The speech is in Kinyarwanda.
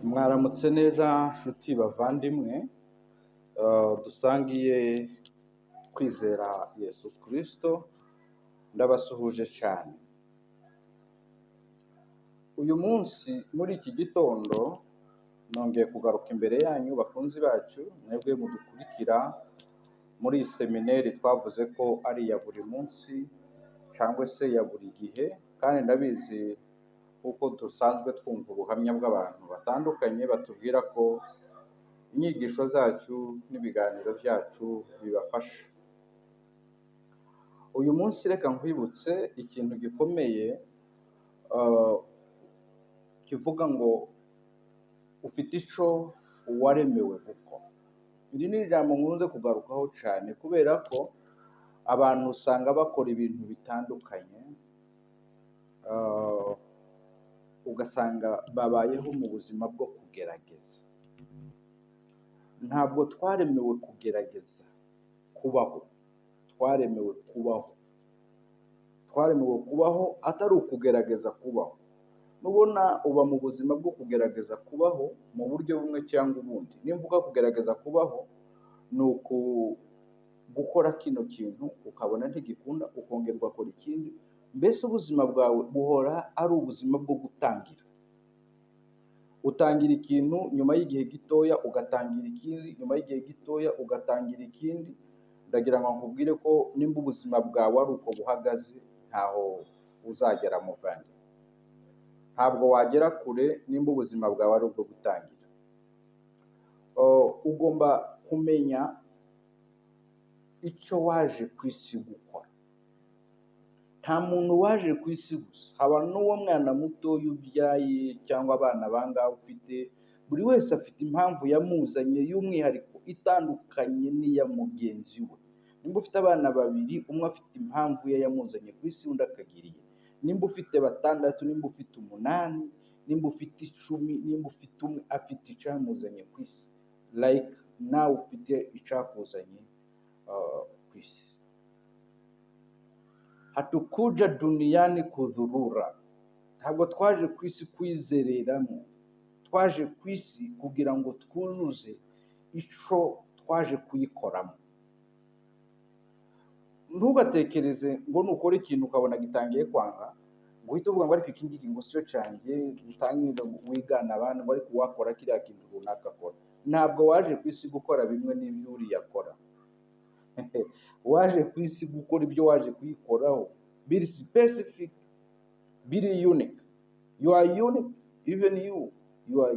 Mwaramutse neza nshuti bavandimwe, dusangiye kwizera Yesu Kristo, ndabasuhuje cyane. Uyu munsi muri iki gitondo nongeye kugaruka imbere yanyu bakunzi bacu, mwebwe mudukurikira muri iyi seminari twavuze ko ari iya buri munsi cyangwa se ya buri gihe, kandi ndabizi kuko dusanzwe twumva ubuhamya bw'abantu batandukanye batubwira ko inyigisho zacu n'ibiganiro byacu bibafasha. Uyu munsi reka nkwibutse ikintu gikomeye kivuga ngo ufite ico waremewe gukora. Iri ni ijambo nkunze kugarukaho cyane kubera ko abantu usanga bakora ibintu bitandukanye, ugasanga babayeho mu buzima bwo kugerageza. Ntabwo twaremewe kugerageza kubaho, twaremewe kubaho. Twaremewe kubaho atari ukugerageza kubaho. Nubona uba mu buzima bwo kugerageza kubaho mu buryo bumwe cyangwa ubundi. Nimvuga kugerageza kubaho ni gukora kino kintu ukabona ntigikunda, ukongera ugakora ikindi, mbese ubuzima bwawe buhora ari ubuzima bwo gutangira. Utangira ikintu nyuma y'igihe gitoya ugatangira ikindi, nyuma y'igihe gitoya ugatangira ikindi. Ndagira ngo nkubwire ko nimba ubuzima bwawe ari uko buhagaze, ntaho uzagera muvandi. Ntabwo wagera kure nimba ubuzima bwawe ari ubwo gutangira. Ugomba kumenya icyo waje ku isi gukora. Nta muntu waje ku isi gusa, haba n'uwo mwana mutoya ubyaye cyangwa abana bangahe ufite, buri wese afite impamvu yamuzanye y'umwihariko itandukanye n'iya mugenzi we. Nimba ufite abana babiri, umwe afite impamvu ye yamuzanye ku isi, undi akagira iye. Nimba ufite batandatu, nimba ufite umunani, nimba ufite 10, nimba ufite umwe, afite icyamuzanye ku isi. Like nawe ufite icyakuzanye ku isi. Hatukuja duniani kudhurura. Ntabwo twaje ku isi kwizereramo, twaje ku isi kugira ngo twuzuze ico twaje kuyikoramo. Ntugatekereze ngo nukora ikintu ukabona gitangiye kwanga, ngo uhite uvuga ngo ariko iki ngiki ngo sicyo cyanjye, utangire wigana abandi ngo ariko uwakora kiriya kintu runaka akora. Ntabwo waje ku isi gukora bimwe n'ibyo uriya akora. Waje ku isi gukora ibyo waje kuyikoraho, biri specific, biri unique. You are unique, even you are